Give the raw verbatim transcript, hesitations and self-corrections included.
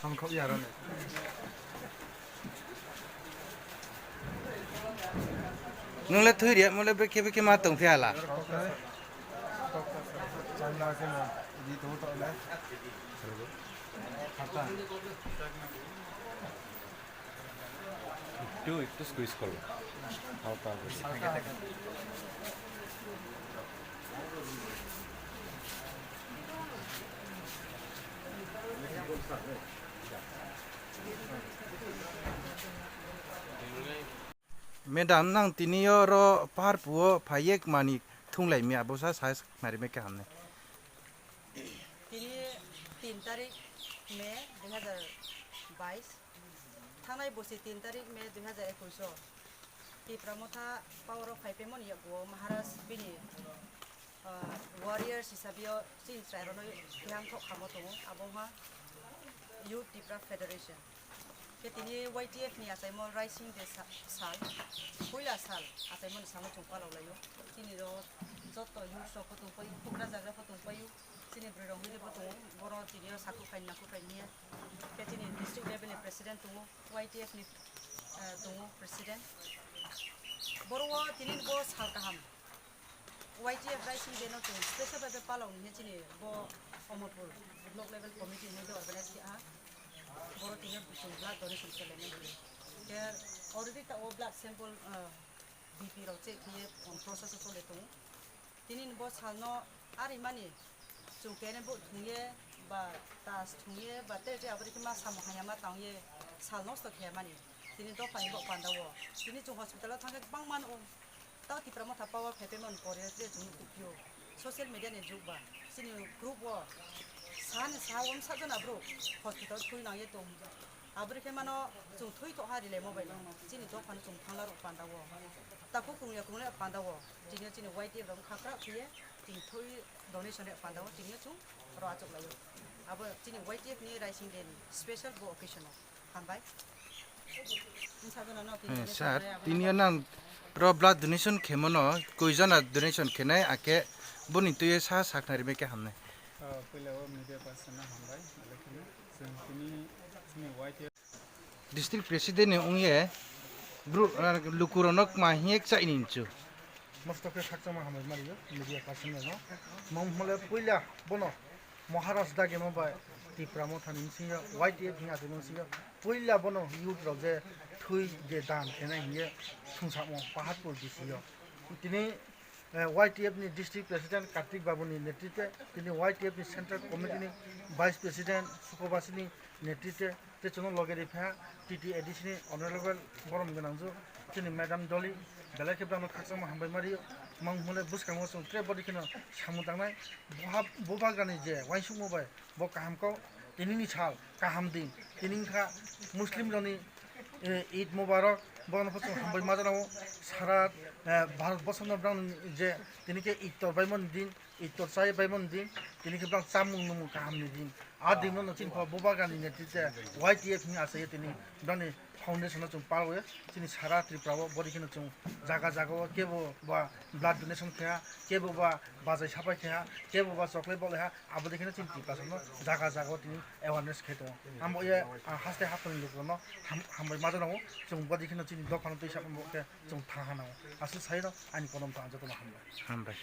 Thangkhok ya rani. Nung le thwi riya, mole bekhe bekhe ma tong phiya la. একটু, একটু squeeze করো, হালকা করে। Madam, nang tini oro parpuo phaiye mani thunglai mi abo sa sa mari me kaham ne. Tini tin tarik May dui hazar bais. Thangnai bosi tin tarik May dui hazar ekuish o Tipra Motha power o phai phaimani yago Maharaj bini, ah, warriors hisabe o chini chwrairokno tihang thok khamo tongo, abo wngkha Youth Tipra Federation. Khe tini Y T F ni achaimo Raising Day sa-, sal, puila sal achaimoni salno chwng palok laio. Chini rok joto youth rok bo tongpaio, Kokrajak rok bo tongpaio, chini bwrwi rok hwnwi bo tongo, borok tini o sakhuk phaini nakhuk phaini hiya. Khe chini district level ni president tongo, Y T F ni, eh, tongo president. Boro o tini bo sal kaham. Y T F Raising Day no chwng special bai palok ni chini bo Omorpur block level committee ni organize khe ha. Boro tini chwng blood donation khe laimani. Khe already ta o blood sample, eh, B P rok check khe process o chole tongo. Tini bo salno arimani chwng kene bo thwngye ba tas thwngye ba tere tere aboni khe ma samung hamya ma tangye sal nosto khe mani. Tini dophani bo panda o tini chwng hospital o thangkhe bangma nw tao Tipra Motha power phai phaimani pore tere chwng nukphio social media ni jug ba chini group o sani sa wng sajana bro hospital thwi nangye tong. Aboni khe mano chwng thwi tokha relay mobile chini dophano chwng thangla rok panda o. Takhuk kwrwngya kwrwngya panda o. Tini chini Y T F rok khakra phiye chini thwi donation rok panda o tini chwng ro achuk laio. Abo chini Y T F ni Raising Day ni special bo occasion o. Hambai. Wng sajana no tini Eh, sir, tini nang ro blood donation khemano koi jana donation khenai ake boni tuye sa saknari me ke hamnai. Ah, puila o media person no hambai. Chwng tini chini Y T F District President ni wngye bru-, ah, lukurokno kma hiye chaini hinchu. Mosto khe khakchangma hambai maliyo media person rokno. Mong hole puila bono Maharaj dagema bai Tipra Mothani bisingo Y T F hinga tongmo bisingo puila bono youth rok je thwi je dan khenai hinye sungsamo Paharpur D C o. Tini eh, Y T F ni District President Kartik Babu ni netritwe, tini Y T F ni Central Committee ni Vice President Sukobasi ni netritwe, tei chwngno loge ri pha T T A D C ni Honorable Borom Gwnangju, chini Madam Dolly, belai khe brangno khakchangma hambai ma rio, mang hwnle bwskango chwng tre body kheno samung tangnai, boha-, bubagrani je uansukma bai, Bo kaham kok, tinini sal kaham din, tini wngkha Muslim rokni, eh, Eid Mubarak, bono pho chwng hambai ma jana o, sara, eh, Bharat borsokno brang je tini khe iftar baimani din, iftar chai baimani din, tini khe brang chamung nungmung kahamni din. A din no chini pho Bubagrani netritwe Y T F hinwi achaio tini brani foundation no chwng palwi chini sara Tripura o body kheno chwng jaga jaga o kebo ba blood donation kheha, kebo ba bachai sapai kheha, kebo ba chocolate bolaiha, abo dei kheno chini Tiprasa no jaga jaga o tini awareness khe tongo. Amo ye, ah, haste haphang ni lukurok no ham-, hambai ma jana o, chwng body kheno chini dophano twi sabo khe chwng thang hana o. Aswk sai no ani konom tang joto no hambai. Hambai.